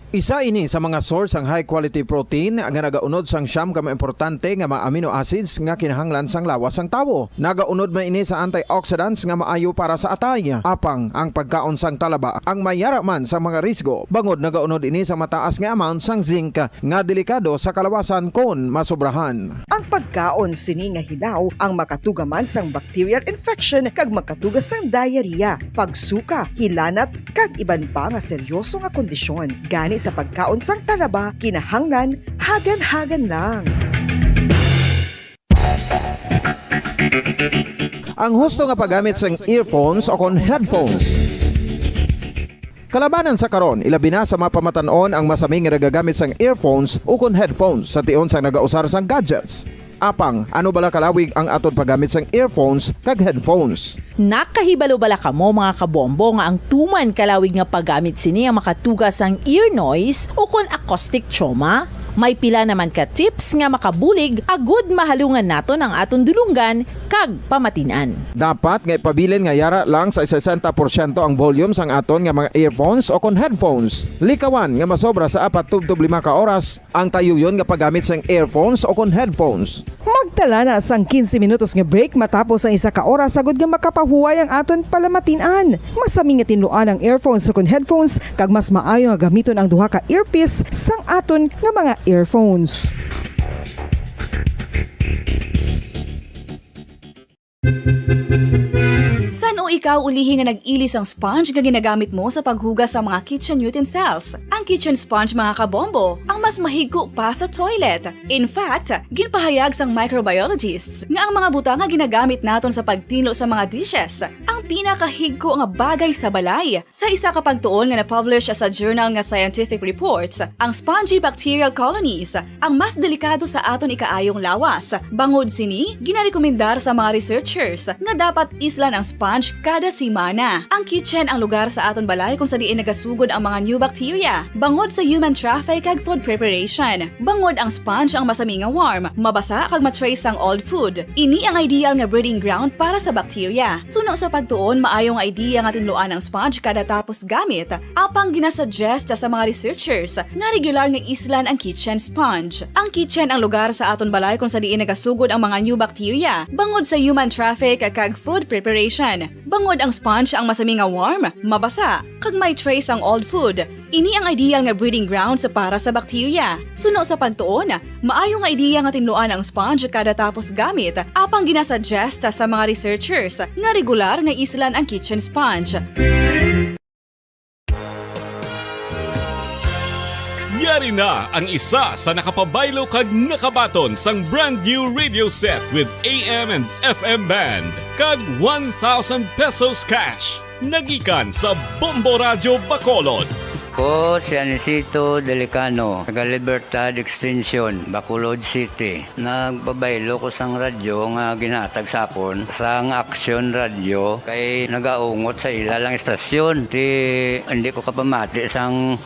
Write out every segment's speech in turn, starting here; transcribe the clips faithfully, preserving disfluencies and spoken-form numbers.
Isa ini sa mga source sang high quality protein nga nagaunod sang siyam ka mga importante nga mga amino acids nga kinahanglan sang lawas sang tawo. Nagaunod man ini sa antioxidants nga maayo para sa atay. Apang ang pagkaon sang talaba ang may yara man sa mga risgo, bangod nagaunod ini sa mataas nga amount sang zinc nga delikado sa kalawasan kon masobrahan. Ang pagkaon sini nga hilaw ang makatuga man sang bacterial infection kag makatuga sang diarrhea, pagsuka, hilanat, kag iban pa nga seryoso nga kondisyon. Gani sa pagkaon sang talaba, kinahanglan hagan-hagan lang. Ang husto nga paggamit sang earphones o kon headphones. Kalabanan sa karon, ilabi na sa mga pamatan-on ang masami nga nagagamit sang earphones o kon headphones sa tion sang nagausar sang gadgets. Apang, ano bala kalawig ang aton paggamit sang earphones kag headphones? Nakahibalo bala kamo, mga kabombo, nga ang tuman kalawig nga paggamit sini ang makatuga sang ear noise o kon acoustic trauma? May pila naman ka tips nga makabulig agud mahalungan naton ang aton dulonggan kag pamatin-an. Dapat nga ipabilin nga yara lang sa sesenta porsyento ang volume sang aton nga mga earphones o kon headphones. Likawan nga masobra sa apat tubtob lima ka oras ang tayuyon nga paggamit sang earphones o kon headphones. Magtala na sang quince minutos nga break matapos ang isa ka oras, agud nga makapahuway ang aton palamatin-an. Masami nga tinluan ang earphones o kon headphones, kag mas maayo nga gamiton ang duha ka earpiece sang aton nga mga earphones. San-o ikaw ulihi nga nag-ili sang sponge nga ginagamit mo sa paghugas sa mga kitchen utensils? Ang kitchen sponge, mga kabombo, ang mas mahigko pa sa toilet. In fact, ginpahayag sang microbiologists nga ang mga butang nga ginagamit naton sa pagtinlo sa mga dishes ang pinakahigko nga bagay sa balay. Sa isa ka pagtuon nga na-publish sa journal nga Scientific Reports, ang spongy bacterial colonies ang mas delikado sa aton ikaayong lawas. Bangod sini, ginarekomendar sa mga researchers nga dapat islan ang sponge kada semana. Ang kitchen ang lugar sa aton balay kung sa diin nagasugod ang mga new bacteria, bangod sa human traffic kag food preparation. Bangod ang sponge ang masami nga warm, mabasa kag ma-trace ang old food. Ini ang ideal nga breeding ground para sa bacteria. Suno sa pagtuon, maayo nga idea nga tinluan ang sponge kada tapos gamit. Apang ginasuggest sa mga researchers nga regular nga islan ang kitchen sponge. Ang kitchen ang lugar sa aton balay kung sa diin nagasugod ang mga new bacteria, bangod sa human traffic kag food preparation. Bangod ang sponge ang masami nga warm, mabasa, kag may trace ang old food. Ini ang ideal nga breeding grounds para sa bacteria. Suno sa pagtuon, maayo nga idea nga tinluan ang sponge kada tapos gamit, apang ginasuggest sa mga researchers nga regular nga islan ang kitchen sponge. Yari na ang isa sa nakapabaylo kag nakabaton sang brand new radio set with A M and F M band kag one thousand pesos cash. Nagikan sa Bombo Radyo Bacolod. Ko si Anisito Delicano, taga Libertad Extension, Bacolod City. Nagpabaylo ko sang radyo nga ginhatag sa akon sang Action Radio kay nagaungot sa ila lang istasyon. Ti, hindi ko kapamati sang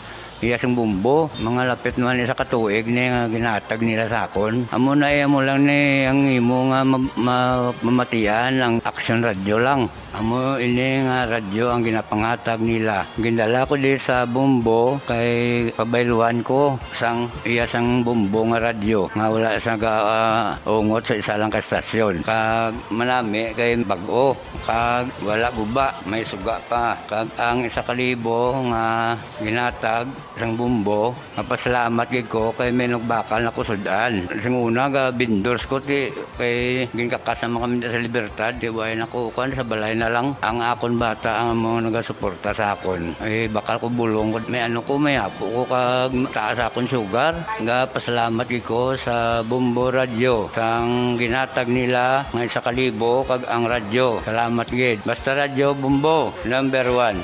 iya sang bumbo. Mga lapit naman isa ka tuig ni nga ginhatag nila sa akon. Amo na, eh, amo lang ni ang imo nga ma-, ma-, mamatian ang Action Radio lang. Amo ini nga radyo ang ginapanghatag nila. Gindala ko di sa Bombo kay pabayluan ko sang iya sang Bombo nga radyo nga wala sa ga-, ah, ungot sa isa lang ka estasyon. Kag manami kay bag-o, kag wala guba, may suga pa. Kag ang isa ka libo nga ginatag sang Bombo, mapasalamat gid ko kay may nagbakal na ko sud-an. Sing una, ga vendors ko, ti, kay ginkakas naman kami sa Libertad, ti, way na ko, kuwan, sa balay na lang. Ang akon bata ang mga nagasuporta sa akon. Eh, bakal ko bulong ko, may ano ko, may apo ko, kag taas akon sugar. Ga pasalamat gid ko sa Bombo Radio, sang ginatag nila nga isa ka libo, kag ang radyo. Salamat gid. Basta Radyo Bombo, number one.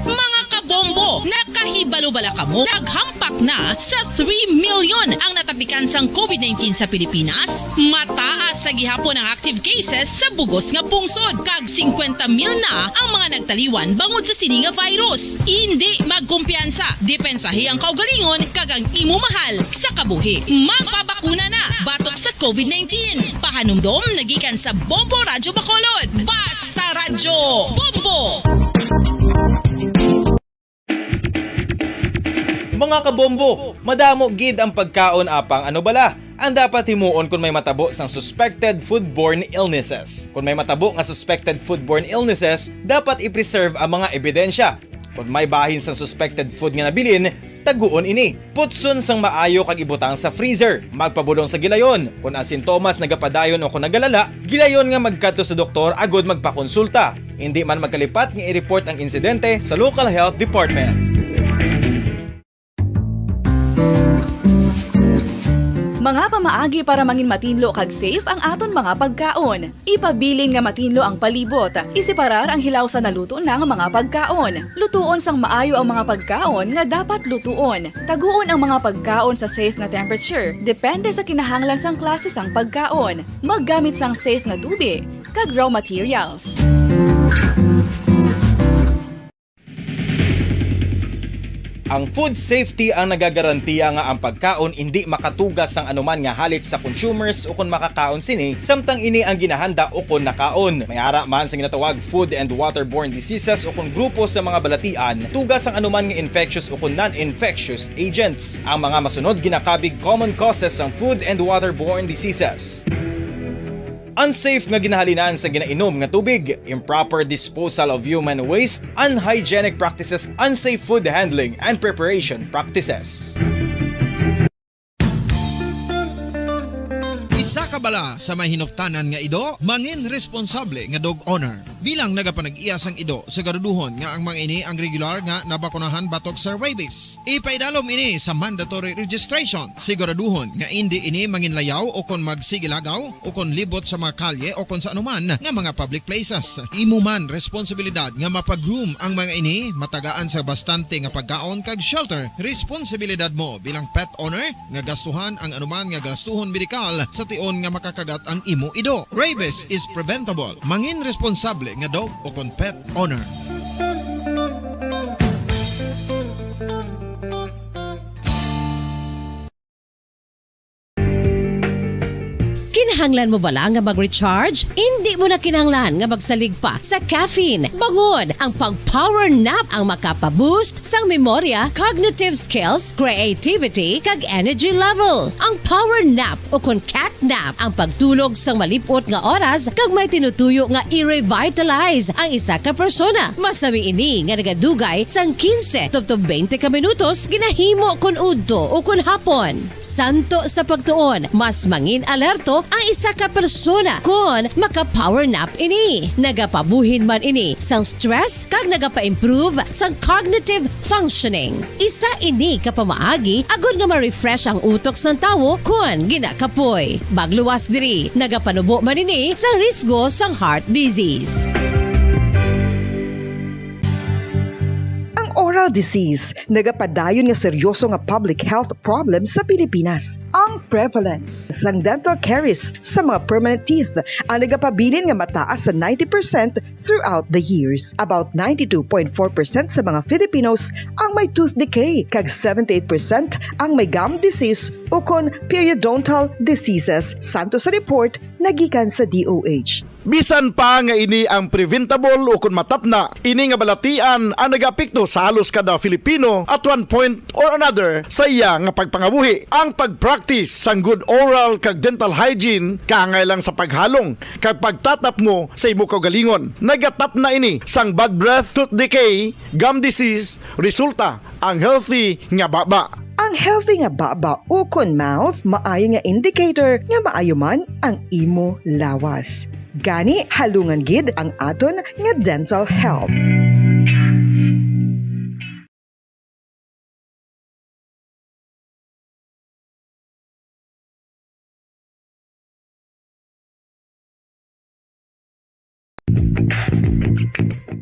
Mga kabombo, nakahibalo bala kamo? Naghampak na sa three million ang natapikan sang COVID nineteen sa Pilipinas. Mataas sa gihapon ang active cases sa bugos nga pungsod, kag singkwenta mil na ang mga nagtaliwan bangod sa sini nga virus. Indi magkumpiyansa, depensahi ang kaugalingon kag ang imo mahal sa kabuhi. Magpabakuna na batok sa COVID nineteen. Pahanumdom nagikan sa Bombo Radyo Bacolod. Basta Radyo Bombo! Mga kabombo, madamo gid ang pagkaon, apang ano bala ang dapat himuon kon may matabo sang suspected foodborne illnesses? Kon may matabo nga suspected foodborne illnesses, dapat i-preserve ang mga ebidensya. Kon may bahin sang suspected food nga nabilin, taguon ini. Putson sang maayo kag ibutang sa freezer. Magpabulong sa gilayon. Kon ang sintomas nagapadayon o kon nagalala, gilayon nga magkadto sa doktor agod magpakonsulta. Indi man magkalipat nga i-report ang insidente sa local health department. Mga pamaagi para mangin matinlo kag safe ang aton mga pagkaon. Ipabilin nga matinlo ang palibot. Iseparar ang hilaw sa naluto na nga mga pagkaon. Lutuon sang maayo ang mga pagkaon nga dapat lutuon. Taguon ang mga pagkaon sa safe nga temperature, depende sa kinahanglan sang klase sang pagkaon. Maggamit sang safe nga tubig kag raw materials. Ang food safety ang nagagarantiya nga ang pagkaon indi makatuga sang anuman nga halit sa consumers ukon makakaon sini, samtang ini ang ginahanda ukon nakaon. May ara man sa ginatawag food and waterborne diseases ukon grupo sa mga balatian, tuga sang anuman nga infectious ukon non-infectious agents. Ang mga masunod ginakabig common causes sang food and waterborne diseases. Unsafe nga ginahalinan sa ginainom nga tubig, improper disposal of human waste, unhygienic practices, unsafe food handling and preparation practices. Isa ka bala sa may hinuptanan nga ido, mangin responsable nga dog owner. Bilang nagapanag-iya sang ido, siguraduhon nga ang mga ini ang regular nga nabakunahan batok sa rabies. Ipaidalom ini sa mandatory registration. Siguraduhon nga indi ini manginlayaw o kon magsigilagaw o kon libot sa mga kalye o kon sa anuman nga mga public places. Imo man responsibilidad nga mapa-groom ang mga ini, matagaan sa bastante nga pagkaon kag shelter. Responsibilidad mo bilang pet owner nga gastuhan ang anuman nga gastuhon medikal sa tion nga makakagat ang imo ido. Rabies is preventable. Mangin responsable nga dog o kon pet owner. Kinahanglan mo bala nga mag-recharge? Indi mo na kinahanglan nga magsalig pa sa caffeine. Bangod, ang pag-power nap ang makapa-boost sang memorya, cognitive skills, creativity, kag energy level. Ang power nap o kon cat nap ang pagtulog sang malip-ot nga oras kag may tinutuyo nga i-revitalize ang isa ka persona. Masami ini nga nagadugay sang quince tubtob twenty ka minutos ginahimo kon udto o kon hapon. Santo sa pagtuon, mas mangin alerto ang isa ka persona kon maka-power nap ini. Nagapabuhin man ini sang stress kag nagapa-improve sang cognitive functioning. Isa ini ka pamaagi agod nga ma-refresh ang utok sang tawo kon ginakapoy. Magluwas diri, nagapanubo man ini sa risgo sang heart disease. Ang oral disease nagapadayon nga seryoso nga public health problem sa Pilipinas. Ang prevalence sang dental caries sa mga permanent teeth ang nagapabilin nga mataas sa ninety percent throughout the years. About ninety-two point four percent sa mga Filipinos ang may tooth decay, kag seventy-eight percent ang may gum disease ukon periodontal diseases, santo sa report nagikan sa D O H. Bisan pa nga ini ang preventable ukon matapna, ini nga balatian ang nagaapekto sa halos kada Filipino at one point or another sa iya nga pagpangabuhi. Ang pag-practice sang good oral kag dental hygiene kaangay lang sa paghalong kag pagtatapngo sa imo kaugalingon. Nagatapna ini sang bad breath, tooth decay, gum disease, resulta ang healthy nga baba. Ang healthy nga baba ukon mouth maayo nga indicator nga maayo man ang imo lawas. Gani, halungan gid ang aton nga dental health.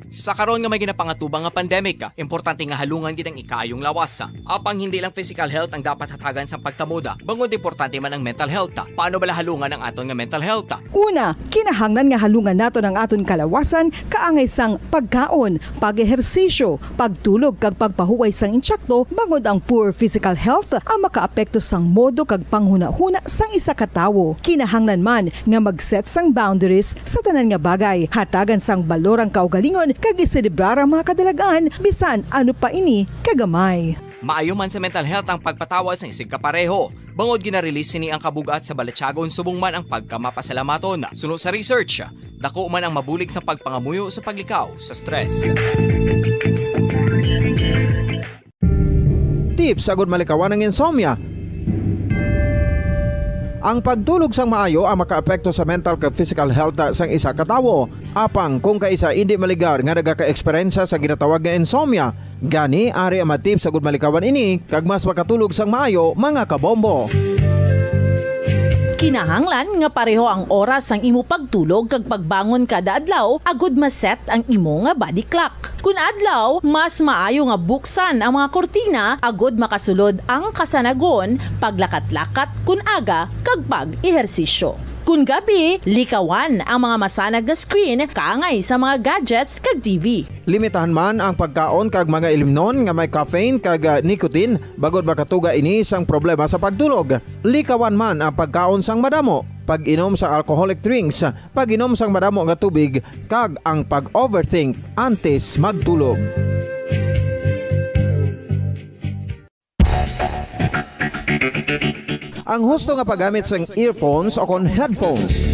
Sa karon nga may ginapangatubang nga pandemic, importante nga halungan gid ang ikaayong lawas. Apang hindi lang physical health ang dapat hatagan sang pagtamod, bangod importante man ang mental health. Paano bala halungan ang aton nga mental health? Una, kinahanglan nga halungan naton ang aton kalawasan kaangay sang pagkaon, pag-ehersisyo, pagtulog kag pagpahuway sang intsakto, bangod ang poor physical health ang makaapekto sang modo kag panghunahuna sang isa ka tawo. Kinahanglan man nga mag-set sang boundaries sa tanan nga bagay, hatagan sang balor ang kaugalingon kag iselebrar ang mga kadalag-an, bisan ano pa ini kagamay. Maayo man sa mental health ang pagpatawad sang isigkapareho, bangod gina-release sini ang kabug-at sa balatyagon subong man ang pagkamapasalamaton. Suno sa research, dako man ang mabulig sa pagpangamuyo sa paglikaw sa stress. Tips agud malikawan ang insomnia. Ang pagtulog sang maayo ang makaapekto sa mental kag physical health sang isa ka tawo. Apang kung kaisa indi maligar nga nagaka-eksperyensya sa ginatawag nga insomnia, gani ari ang mga tips agud malikawan ini kag mas makatulog sang maayo, mga kabombo. Kinahanglan nga pareho ang oras sang imo pagtulog kag pagbangon kada adlaw agud ma-set ang imo nga body clock. Kun adlaw, mas maayo nga buksan ang mga kurtina agud makasulod ang kasanagon, paglakat-lakat kun aga, kag pag-ehersisyo. Kun gabi, likawan ang mga masanag nga screen kaangay sa mga gadgets kag T V. Limitahan man ang pagkaon kag mga ilimnon nga may caffeine kag, ah, nicotine, bangod makatuga ini sang problema sa pagtulog. Likawan man ang pagkaon sang madamo, pag-inom sa alcoholic drinks, pag-inom sang madamo nga tubig, kag ang pag-overthink antes magtulog. Ang husto nga paggamit sang earphones o kon headphones.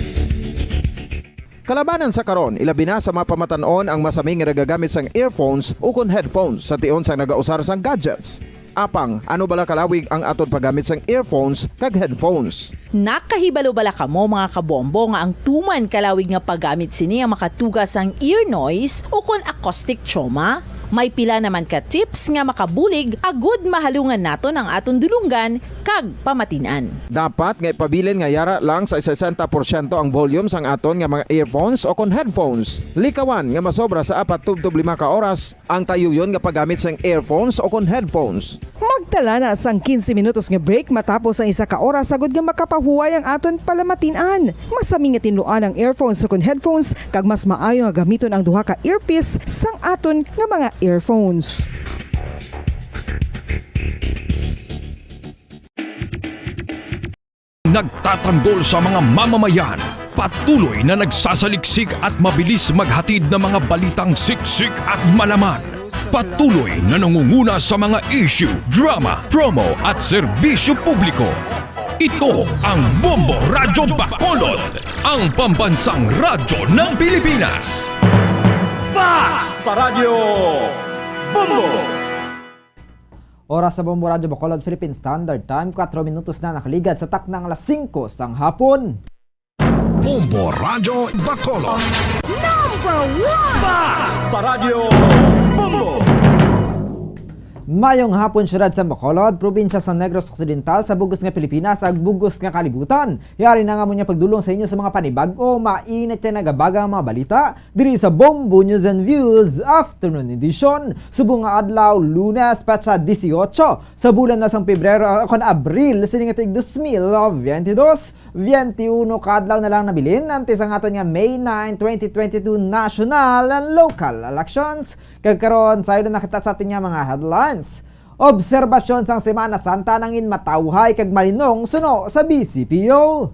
Kalabanan sa karon, ilabi na sa mga pamatan-on ang masami nga nagagamit sang earphones o kon headphones sa tion sang nagausar sang gadgets. Apang, ano bala kalawig ang aton paggamit sang earphones kag headphones? Nakahibalo bala kamo, mga kabombo, nga ang tuman kalawig nga paggamit sini ang makatuga sang ear noise o kon acoustic trauma? May pila naman ka tips nga makabulig agud mahalungan naton ang aton dulonggan kag pamatin-an. Dapat nga ipabilin nga yara lang sa sesenta porsyento ang volume sang aton nga mga earphones o kon headphones. Likawan nga masobra sa apat tubtob lima ka oras ang tayuyon nga paggamit sang earphones o kon headphones. Magtala na sang quince minutos nga break matapos ang isa ka oras agud nga makapahuway ang aton palamatin-an. Masami nga tinluan ang earphones o kon headphones, kag mas maayo nga gamiton ang duha ka earpiece sang aton nga mga earphones. Nagtatanggol sa mga mamamayan, patuloy na nagsasaliksik at mabilis maghatid ng mga balitang siksik at malaman. Patuloy na nangunguna sa mga issue, drama, promo at serbisyo publiko. Ito ang Bombo Radyo Bacolod, ang pambansang radyo ng Pilipinas. Fast Paradyo Bombo! Oras sa Bombo Radyo Bacolod Philippine Standard Time, kuwatro minutos na nakaligad sa taknang alas singko sang hapon. Bombo Radyo Bacolod. Number one! Fast Paradyo Bombo! Mayong hapon, siyudad sa Bacolod, probinsya sa Negros Occidental, sa bugos nga Pilipinas, ag bugos nga kalibutan. Yari na nga mo niya pagdulong sa inyo sa mga panibag-o, mainit kag nagabaga nga mga balita diri sa Bombo News and Views Afternoon Edition. Subong nga adlaw, Lunes, petsa dieciocho sa bulan na sang Pebrero, ah, kon Abril, sini nga tuig dos mil veintidós, veintiuno ka adlaw na lang nabilin antes ang aton nga May nine, twenty twenty-two national and local elections. Kag karon, saylo na kita sa aton nga mga headlines. Obserbasyon sang Semana Santa nangin matawhay kag malinong suno sa B C P O.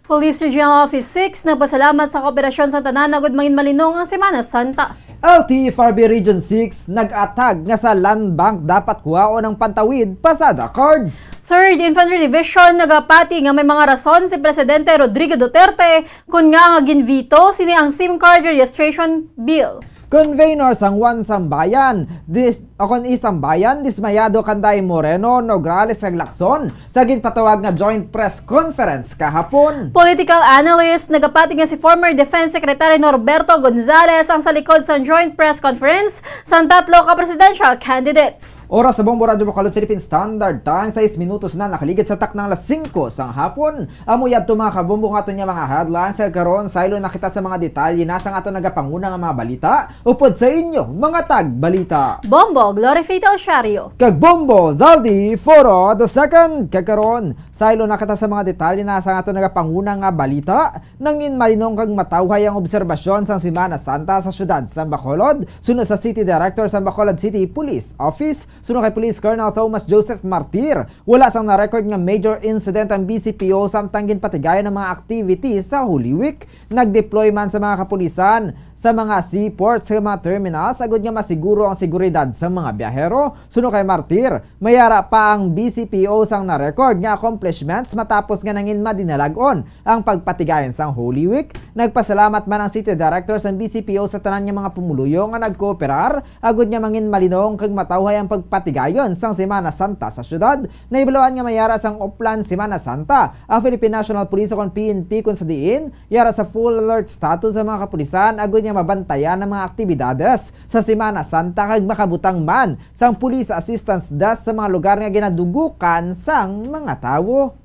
Police Regional Office six nagpasalamat sa kooperasyon sa tanan agud mangin malinong ang Semana Santa. L T F R B Region six nag-atag nga sa Land Bank dapat kuhaon ang pantawid pasada cards. Third Infantry Division nagapati nga may mga rason si Presidente Rodrigo Duterte kon ngaa nga ginveto sini ang SIM card registration bill. Convenor sang One Sambayan, dis-, o kon Isambayan, dismayado kanday Moreno, Nograles kag Lacson sa ginpatawag nga joint press conference kahapon. Political analyst nagapati nga si former Defense Secretary Norberto Gonzales ang sa likod sang joint press conference sang tatlo ka presidential candidates. Oras sa Bombo Radyo Bacolod Philippine Standard Time, sais minutos na nakaligid sa taknang alas singko sang hapon. Amo yadto, mga kabombo, nga aton nga mga headlines. Kag karon, saylo na kita sa mga detalye na sang aton nagapanguna nga mga balita. Upod sa inyo, mga tagbalita. Bombo Glory Fatal Shario. Kag Bombo Zaldi Foro the second. Kag karon, saylo na kita sa mga detalye na sa aton nagapanguna nga balita. Nangin malinong kag matawhay ang obserbasyon sang Semana Santa sa siyudad sang Bacolod, suno sa City Director sang Bacolod City Police Office, suno kay Police Colonel Thomas Joseph Martir. Wala sang na-record nga major incident ang B C P O samtang ginpatigayon ang mga activities sa Holy Week. Nag-deploy man sa mga kapulisan sa mga seaports sa mga terminals agud nga masiguro ang seguridad sa mga biyahero. Suno kay Martir, may ara pa ang B C P O sang na-record nga accomplishments matapos nga nangin madinalag-on ang pagpatigayon sang Holy Week. Nagpasalamat man ang City Director sang B C P O sa tanan nga mga pumuluyo nga nagkooperar agud nga mangin malinong kag matawhay ang pagpatigayon sang Semana Santa sa siyudad. Nahibaluan nga may ara sang Oplan Semana Santa ang Philippine National Police o kon P N P, kon sa diin yara sa full alert status ang mga kapulisan agud nga mabantayan ang mga aktibidades sa Semana Santa kag makabutang man sang Police Assistance Desk sa mga lugar nga ginadugukan sang mga tawo.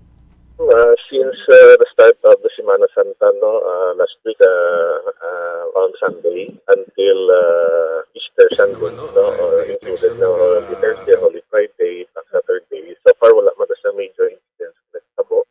Uh, since uh, the start of the Semana Santa, no, uh, last week, uh, uh, on Sunday until uh, Easter Sunday, no, uh, included, no, uh, the Thursday, Holy Friday, Saturday, so far wala man sa major incidents na nagtabo.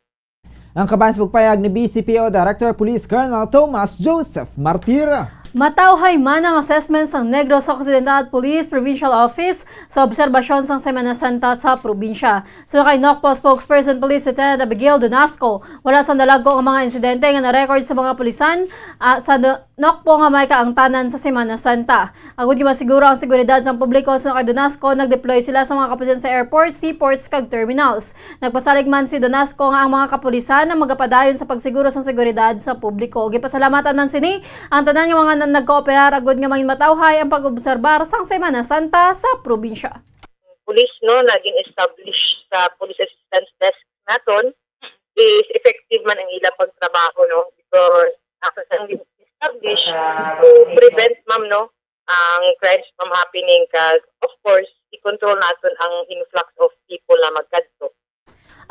Ang kabahin sa pagpayag ni B C P O Director Police Colonel Thomas Joseph Martir. Matawhay man ang assessment sang Negros Occidental Police Provincial Office sa obserbasyon sang Semana Santa sa probinsya. Suno kay NOCPO spokesperson Police Lieutenant Abigail Donasco, wala sang dalagko ang mga insidente nga na-record sa mga pulisan, ah, sa do-, NOCPO nga may kaangtanan sa Semana Santa. Agud nga masiguro ang seguridad sang publiko, suno kay Donasco, nag-deploy sila sa mga kapulisan sa airport, seaports, kag terminals. Nagpasalig man si Donasco nga ang mga kapulisan ang magapadayon sa pagsiguro sang seguridad sa publiko. Gipasalamatan man sini ang tanan nga mga na-, nagkooperar agud nga mangin matawhay ang pag-obserbar sang Semana Santa sa probinsya. Police, no, na gin-establish sa Police Assistance Desk naton is effective man ang ilang pagtrabaho, no, because ang, ang establish to prevent, ma'am, no, ang crimes from happening, kag of course i-control naton ang influx of people na magkadto.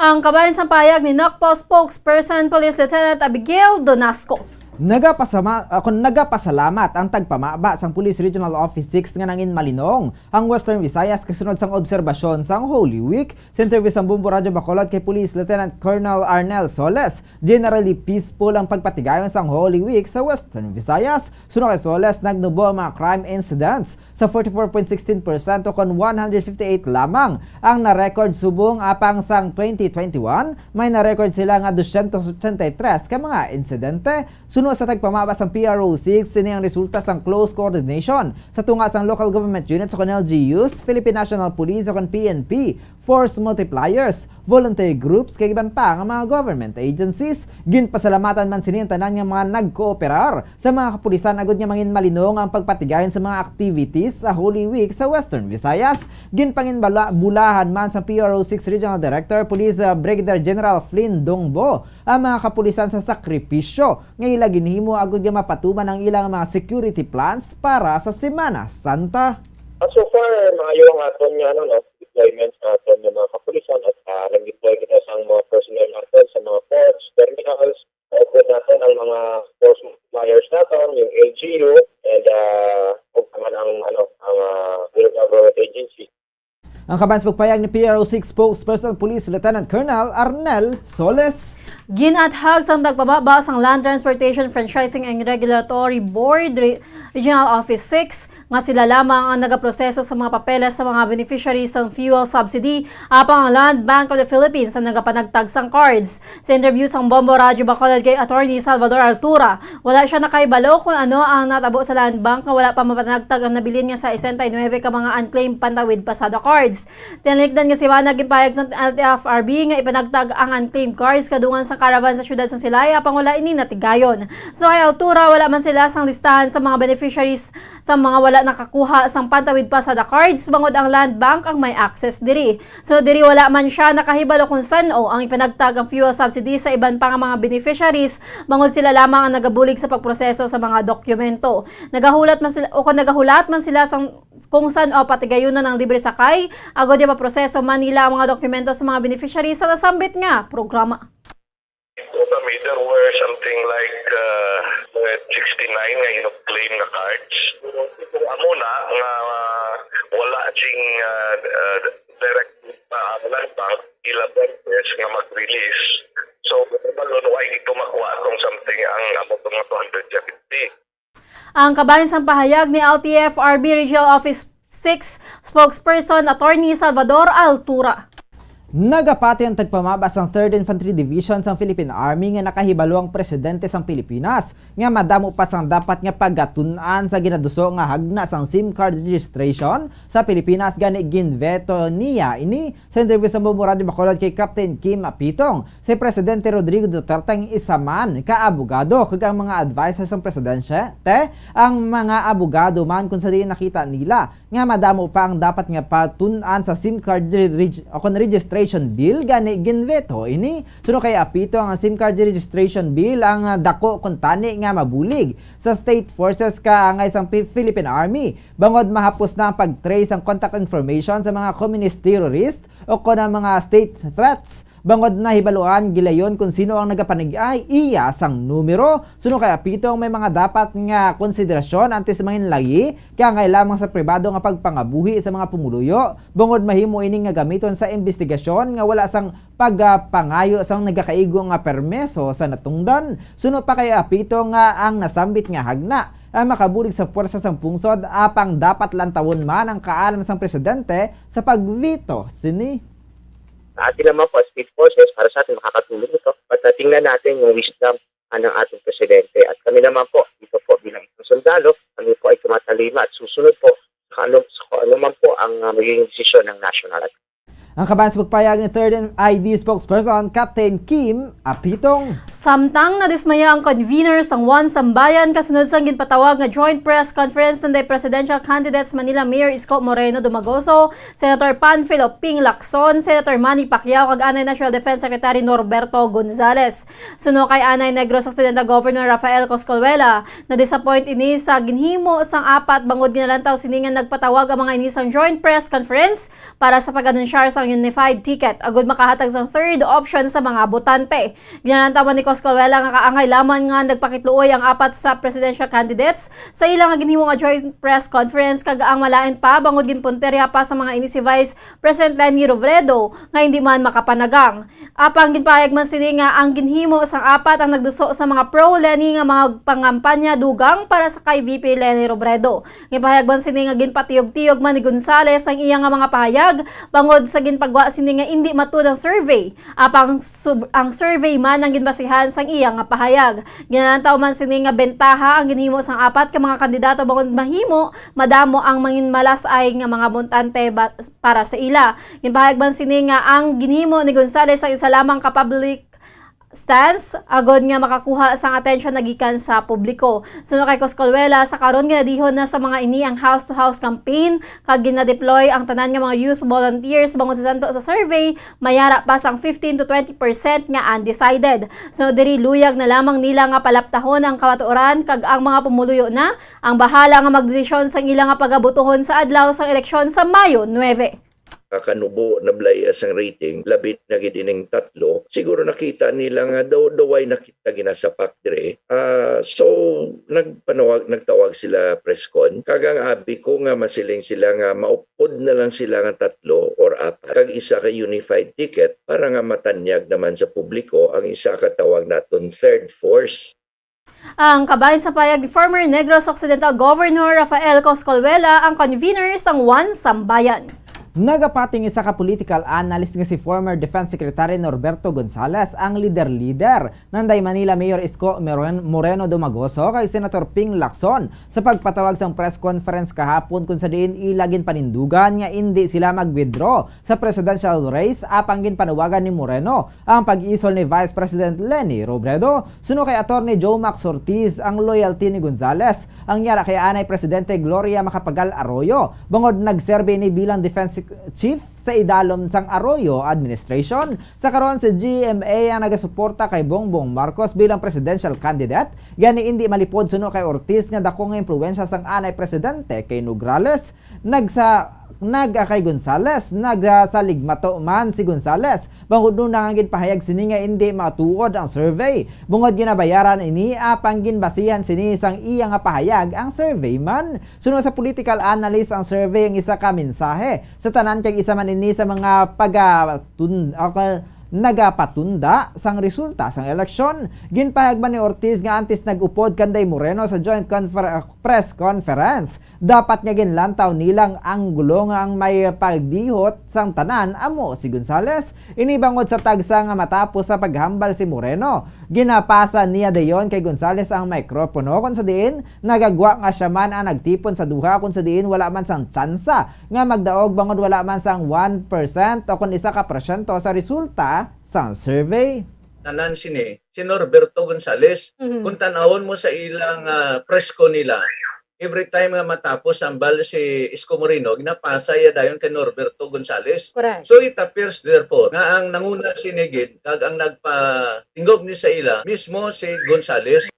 Ang kabahin sang payag ni NOCPO spokesperson Police Lieutenant Abigail Donasco. Nagapasama-, ah, kon nagapasalamat ang tagpamaba sang Police Regional Office six nga nangin malinong ang Western Visayas kasunod sang obserbasyon sang Holy Week. Sa interview sang Bombo Radyo Bacolod kay Police Lieutenant Colonel Arnel Soles, generally peaceful ang pagpatigayon sang Holy Week sa Western Visayas. Suno kay Soles, nagnubo ang mga crime incidents sa forty-four point sixteen percent o kon one hundred fifty-eight lamang ang na-record subong, apang sang twenty twenty-one may na-record sila nga dosyentos ochenta y tres ka mga insidente. Suno sa tagpamaba sang P R O six, ini ang resulta sang close coordination sa tunga sang local government units o kon L G Us, Philippine National Police o kon P N P, force multipliers, voluntary groups, kag iban pa nga mga government agencies. Ginpasalamatan man sini ang tanan nga mga nagkooperar sa mga kapulisan agud nga mangin malinong ang pagpatigayon sa mga activities sa Holy Week sa Western Visayas. Ginpanginbulahan man sa P R O six Regional Director Police, uh, Brigadier General Flynn Dongbo ang mga kapulisan sa sakripisyo nga ila ginhimo agud nga mapatuman ang ilang mga security plans para sa Semana Santa. Ah, so far, maayo ang aton nga, ano, no, deployments sa aton nga mga kapulisan at, ah, nag-deploy kita sang mga personnel naton sa mga ports, terminals, naupod naton ang mga force multipliers naton, yung L G U, and, ah, ug naman ang, ano, ang, ah, real government agency. Ang kabahin sa pagpayag ni P R O six spokesperson Police Lieutenant Colonel Arnel Soles. Ginathag sang tagpamaba sang Land Transportation Franchising and Regulatory Board Re-, Regional Office six nga sila lamang ang nagaproseso sa mga papeles sa mga beneficiaries sang fuel subsidy, apang ang Land Bank of the Philippines ang nagapanagtag sang cards. Sa interview sang Bombo Radyo Bacolod kay Attorney Salvador Altura, wala siya nakahibalo kung ano ang natabo sa Land Bank nga wala pa mapanagtag ang nabilin nga sesenta y nuebe ka mga unclaimed Pantawid Pasada cards. Tinalikdan nga si Juana ginpahayag sa L T F R B nga ipanagtag ang unclaimed cards kadungan sa caravan sa siyudad sa Silay, apang wala ini natigayon. So, kay Altura, wala man sila sang listahan sa mga beneficiaries sa mga wala nakakuha sang Pantawid Pasada cards, bangod ang Land Bank ang may access diri. So, diri wala man siya nakahibalo kung san-o ang ipanagtag ang fuel subsidy sa iban pa nga mga beneficiaries, bangod sila lamang ang nagabulig sa pagproseso sa mga dokumento. Nagahulat man sila, o kung nagahulat man sila sang kung san-o patigayunon ang libre sakay, agod ipaproseso man nila ang mga dokumento sa mga beneficiaries sa nasambit nga programa. Kami, there were something like, uh, mga sixty-nine nga ino-claim na cards. Ang kabahin sang pahayag ni L T F R B Regional Office six Spokesperson Attorney Salvador Altura. Nagapati ang tagpamaba sang Third Infantry Division sang Philippine Army nga nakahibalo ang presidente sang Pilipinas nga madamo pa sang dapat nga pagatun-an sa ginaduso nga hagna sang SIM card registration sa Pilipinas, gani ginveto niya ini. Sa interview sa Bombo Radyo Bacolod kay Captain Kim Apitong, si Presidente Rodrigo Duterte ang isa man ka abogado kag ang mga advisor sang presidente ang mga abogado man kung sa diin nakita nila nga madamo pa ang dapat nga patun-an sa SIM card re-, reg-, o kon registration bill, gani ginveto ini. Suno kay Apitong, ang SIM card registration bill ang, ah, dako kuntani nga mabulig sa state forces kaangay sang Pi-, Philippine Army, bangod mahapos na ang pag-trace ang contact information sa mga communist terrorist o kon ang mga state threats, bangod nahibaluan gilayon kung sino ang nagapanigay iya sang numero. Suno kay Apitong, may mga dapat nga konsiderasyon antes manginlayi kaangay lamang sa pribado nga pagpangabuhi sa mga pumuluyo, bangod mahimo ini nga gamiton sa imbestigasyon nga wala sang pagpangayo sang nagakaigo nga permeso sa natungdan. Suno pa kay Apitong, nga ang nasambit nga hagna ang makabulig sa puwersa sang pungsod, apang dapat lantawon man ang kaalam sang presidente sa pagveto sini. Atin naman po, state forces, para sa atin, makakatulong ito. But, uh, tingnan natin yung wisdom, uh, ng ating presidente. At kami naman po, dito po bilang isang sundalo, kami po ay tumatalima at susunod po sa kung ano, sa kung ano man po ang, uh, magiging desisyon ng national. Ang kabahin sa pagpahayag ni Third I D spokesperson Captain Kim Apitong. Samtang nadismaya ang convener sang One Sambayan kasunod sang ginpatawag nga joint press conference nanday presidential candidates Manila Mayor Isko Moreno Dumagoso, Senator Panfilo Ping Lacson, Senator Manny Pacquiao, kag anay National Defense Secretary Norberto Gonzales. Suno kay anay Negros Occidental Governor Rafael Coscolwela, na-disappoint ini sa ginhimo sang apat bangod ginalantaw sini nga nagpatawag ang mga ini sang joint press conference para sa pag-anunsyar sang unified ticket agud makahatag sang third option sa mga botante. Ginalantaw man ni Coscolwela nga kaangay lamang nga nagpakitluoy ang apat sa presidential candidates sa ila nga ginhimo nga joint press conference, kag ang malain pa bangod ginpuntirya pa sa mga ini si Vice President Leni Robredo nga hindi man makapanagang. Apang ginpahayag man sini nga ang ginhimo sang apat ang nagduso sa mga pro-Leni nga mga pangampanya dugang para sa kay V P Leni Robredo. Ginpahayag man sini nga ginpatiyog-tiyog man ni Gonzales ang iya nga mga pahayag bangod sa ginpagwa sini nga indi matud ang survey. Apang sub-, ang survey man ang ginbasihan sang iya nga pahayag. Ginalantaw man sini nga bentaha ang ginhimo sang apat ka mga kandidato bangod mahimo madamo ang manginmalas-ay nga mga botante ba-, para sa ila. Ginpahayag man sini nga ang ginhimo ni Gonzales ang isa lamang ka public stance agod nga makakuha sang atensyon na gikan sa publiko. Suno kay Coscolwela, sa karon ginadihon na sa mga ini ang house-to-house campaign kag ginadeploy ang tanan nga mga youth volunteers bangod sa santo sa survey, may ara pa sang fifteen to twenty percent nga undecided. Suno diri, luyag na lamang nila nga palaptahon ang kamatuoran kag ang mga pumuluyo na ang bahala nga magdesisyon sang ila nga pagabutuhon sa adlaw sang eleksyon sa Mayo nuebe. Kanubo na balay-a sang rating, labi na gid ining tatlo. Siguro nakita nila nga daw, daw way nakita ginasapak dire. Ah, so, nagpanawag, nagtawag sila press con. Kag ang abi ko nga masiling sila nga maupod na lang sila nga tatlo or apat. Kag isa ka unified ticket para nga matanyag naman sa publiko ang isa ka tawag naton third force. Ang kabahin sa payag ni former Negros Occidental Governor Rafael Coscolwela ang convener sang One Sambayan. Nagapating isa ka political analyst nga si former Defense Secretary Norberto Gonzales, ang lider-lider nanday Manila Mayor Isko Moren-, Moreno Domagoso kag Senator Ping Lacson sa pagpatawag sang press conference kahapon, kung sa diin ila ginpanindugan nga indi sila mag-withdraw sa presidential race, apang ginpanawagan ni Moreno ang pag-isol ni Vice President Leni Robredo. Suno kay Attorney Joe Max Ortiz, ang loyalty ni Gonzales ang yara kay anay Presidente Gloria Macapagal Arroyo, bangod nagserbi ini bilang defense chief sa idalom sang Arroyo administration. Sa karon, si G M A ang nagasuporta kay Bongbong Marcos bilang presidential candidate. Gani, indi malipod suno kay Ortiz nga dako nga impluwensya sang anay presidente kay Nograles. Nagsa-, nag-, ah, kay Gonzales, nagsaligmato man si Gonzales. Bangod nuna nga ginpahayag sini nga indi matuod ang survey, bangod ginabayaran ini, apang ginbasihan sini sang iya nga pahayag ang survey man. Suno sa political analyst, ang survey ang isa ka mensahe sa tanan, kag isa man ini sa mga pagatun-, ah, ka-, nagapatunda sang resulta sang eleksyon. Ginpahayag man ni Ortiz nga antes nag-upod kanday Moreno sa joint confer-, press conference, dapat nga ginlantaw nilang anggulo nga ang may pagdihot sang tanan amo si Gonzales. Ini bangod sa tagsa nga matapos sa paghambal si Moreno, ginapasa niya dayon kay Gonzales ang mikropono, kon sa diin nagagwa nga siya man ang nagtipon sa duha, kon sa diin wala man sang tsansa nga magdaog bangod wala man sang one percent o kon isa ka porsyento sa resulta sang survey. Tanan sini, si Norberto Gonzales. Mhm. Kung tanawon mo sa ilang, ah, presko nila, every time nga matapos ang bal si Isko Moreno, ginapasa iya dayon kay Norberto Gonzales. Correct. So it appears therefore nga ang nanguna sini gid kag ang nagpatingog ni sa ila mismo si Gonzales.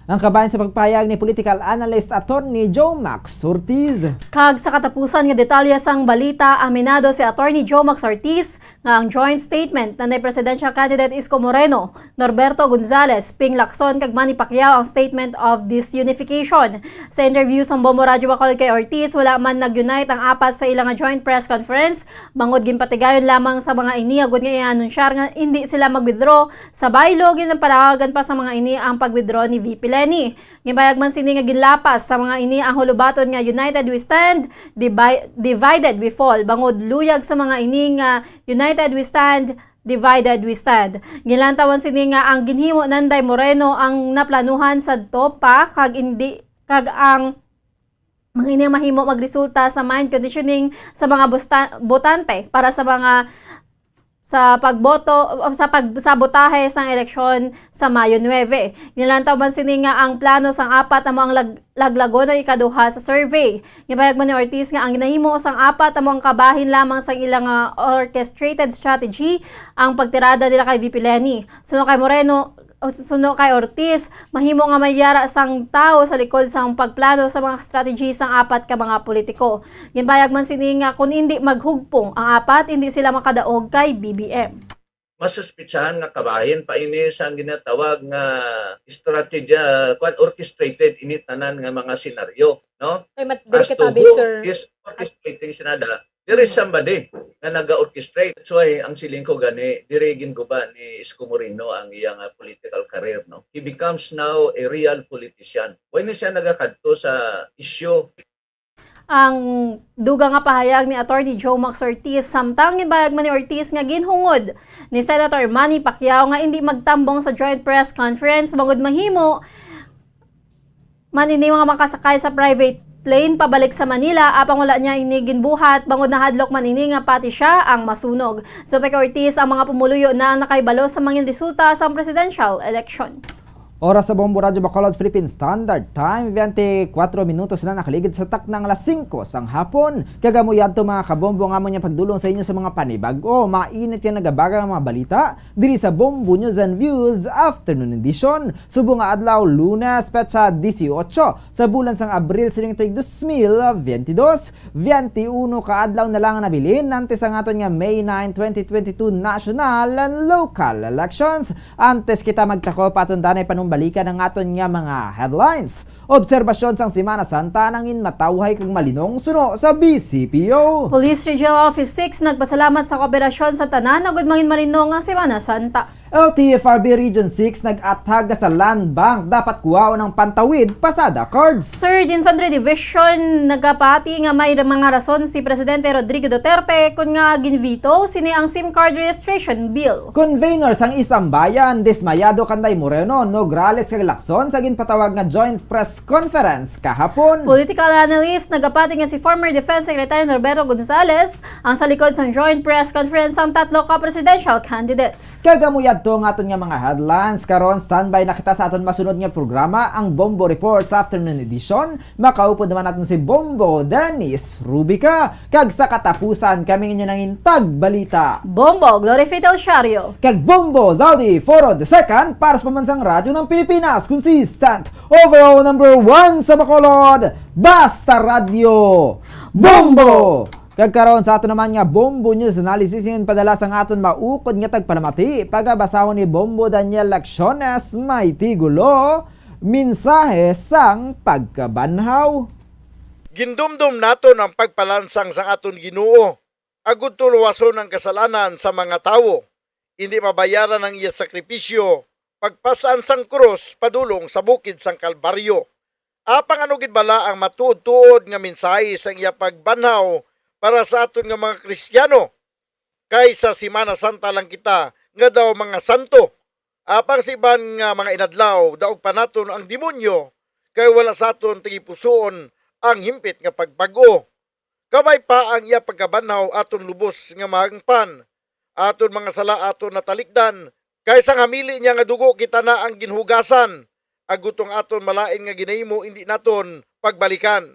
Ang kabahin sa pagpahayag ni political analyst Attorney Joe Max Ortiz. Kag sa katapusan nga detalye sang balita, aminado si Attorney Joe Max Ortiz nga ang joint statement nanday presidential candidate Isko Moreno, Norberto Gonzales, Ping Lacson kag Manny Pacquiao ang statement of disunification. Sa interview sang Bombo Radyo Bacolod kay Ortiz, wala man nag-unite ang apat sa ila nga joint press conference, bangod ginpatigayon lamang sa mga ini agud nga i-anunsyar nga hindi sila mag-withdraw sa bylaw. Ginpanawagan pa sa mga ini ang pag-withdraw ni V P Leni. Ginpahayag man sini nga ginlapas sa mga ini ang hulubaton nga United We Stand, divi-, Divided We Fall, bangod luyag sa mga ini nga United We Stand, Divided We Stand. Ginlantawan sini nga ang ginhimo nanday Moreno ang naplanuhan sadto pa kag indi, kag ang mga ini ang mahimo magresulta sa mind conditioning sa mga busta-, botante para sa mga sa pagboto o sa pag-, sa botahe sang eleksyon sa Mayo nuebe. Nilantaw man sini nga ang plano sang apat amo ang lag-, laglagon ang ikaduha sa survey. Gipahayag man ni Ortiz nga ang ginahimo sang apat amo ang kabahin lamang sang ilang, ah, orchestrated strategy ang pagtirada nila kay V P Leni. Suno kay Moreno, o suno kay Ortiz, mahimo nga may yara sang tawo sa likod sang pagplano sa mga strategy sang apat ka mga politiko. Ginpahayag man sini nga kun indi maghugpong ang apat, indi sila makadaog kay B B M. Masuspitsahan nga kabahin pa ini sang ginatawag nga strategy, ah, kwan, orchestrated ini tanan nga mga senaryo, no? Kay mat-, As to delikado, who sir, is orchestrating sinada, there is somebody nga naga-orchestrate. That's why ang siling ko gani, diri ginguba ni Isko Moreno ang iyang, ah, political career, no? He becomes now a real politician. Why na siya nagakadto sa issue? Ang dugang nga pahayag ni Attorney Joe Max Ortiz, samtang ginpahayag man ni Ortiz nga ginhungod ni Senator Manny Pacquiao nga indi magtambong sa joint press conference bangod mahimo man ini mga makasakay sa private plane pabalik sa Manila, apang wala niya ini ginbuhat bangod nahadlok man ini nga pati siya ang masunog. Suno pa kay Ortiz, ang mga pumuluyo na ang nakahibalo sa mga resulta sang presidential election. Oras sa Bombo Radyo Bacolod Philippine Standard Time, twenty-four minutos na nakaligid sa taknang alas singko sang hapon. Kag amo yadto, mga kabombo, ang amon nga pagdulong sa inyo sa mga panibag-o, mainit nga nagabaga nga mga balita diri sa Bombo News and Views Afternoon Edition. Subong nga adlaw, Lunes, petsa dieciocho sa bulan sang Abril sining tuig dos mil veintidós. Twenty-uno ka adlaw na lang ang nabilin antes ang aton nga May nine, twenty twenty-two national and local elections. Antes kita magtakop, aton danay panumbalikan ang aton nga mga headlines. Obserbasyon sang Semana Santa nangin matawhay kag malinong suno sa B C P O. Police Regional Office six nagpasalamat sa kooperasyon sa tanan agud mangin malinong nga Semana Santa. L T F R B Region six nag-athag sa Land Bank, dapat kuhaon ang pantawid pasada cards. Third Infantry Division nagapati nga may mga rason si Presidente Rodrigo Duterte kun nga ginveto sini ang SIM card registration bill. Conveners sang Isang Bayan dismayado kanday Moreno, Nograles kag Lacson sa ginpatawag nga joint press conference kahapon. Political analyst nagapati nga si former Defense Secretary Norberto Gonzales ang sa likod sang joint press conference sang tatlo ka presidential candidates. Kag amo yadto ang aton nga mga headlines. Karon, standby na kita sa aton masunod nga programa, ang Bombo Reports Afternoon Edition. Makaupod naman naton si Bombo Dennis Rubica. Kag sa katapusan, kami ang inyo nangin tagbalita, Bombo Glory Fidel Siario. Kag Bombo Zaldi Foro the second para sa Pambansang Radyo ng Pilipinas. Consistent, overall number one sa Bacolod. Basta Radyo Bombo! Kag karon sa aton naman nga Bombo News Analysis, ingon padala sang aton maukod nga tagpalamati, pagabasahon ni Bombo Daniel Lacciones, may tigulo, Mensahe sang Pagkabanhaw. Gindumdom naton ang pagpalansang sang aton Ginoo, agud tuluwason ang kasalanan sa mga tawo. Indi mabayaran ang iya sakripisyo, pagpas-an sang krus padulong sa bukid sang Kalbaryo. Apang ano gid bala ang matuod-tuod nga mensahe sang iya pagbanhaw para sa aton nga mga Kristiano? Kay sa Semana Santa lang kita nga daw mga santo. Apang sa iban nga mga inadlaw, daog pa naton ang demonyo, kay wala sa aton tagipusoon ang himpit nga pagbag-o. Kabay pa ang iya pagkabanhaw aton lubos nga mahangpan. Aton mga sala aton natalikdan, kay sang hamili niya nga dugo kita na ang ginhugasan, agod ang aton malain nga ginahimo indi naton pagbalikan.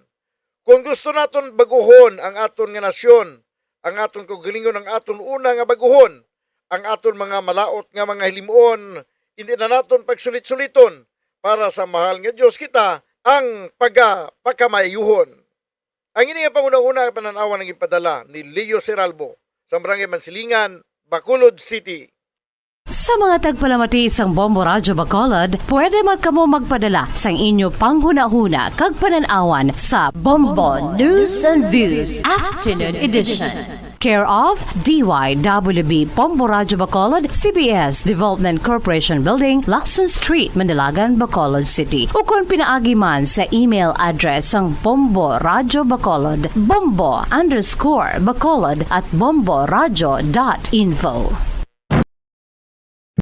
Kon gusto naton baguhon ang aton nga nasyon, ang aton kaugalingon, ang aton una nga baguhon, ang aton mga malaut nga mga hilimon, indi na naton pagsulit-suliton para sa mahal nga Dios kita ang pagapakamayuhon. Ang ini nga panghunahuna nga panan-awan ang ipadala ni Leo Seralbo sa Barangay Mansilingan, Bacolod City. Sa mga tagpalamati sang Bombo Radyo Bacolod, pwede man kamo magpadala sang inyo panghunahuna kag panan-awan sa Bombo News and Views Afternoon Edition. Care of D Y W B Bombo Radyo Bacolod, C B S Development Corporation Building, Lacson Street, Manalagan, Bacolod City. Ukon pinaagi man sa email address sang Bombo Radyo Bacolod, bombo underscore bacolod at bomboradyo dot info.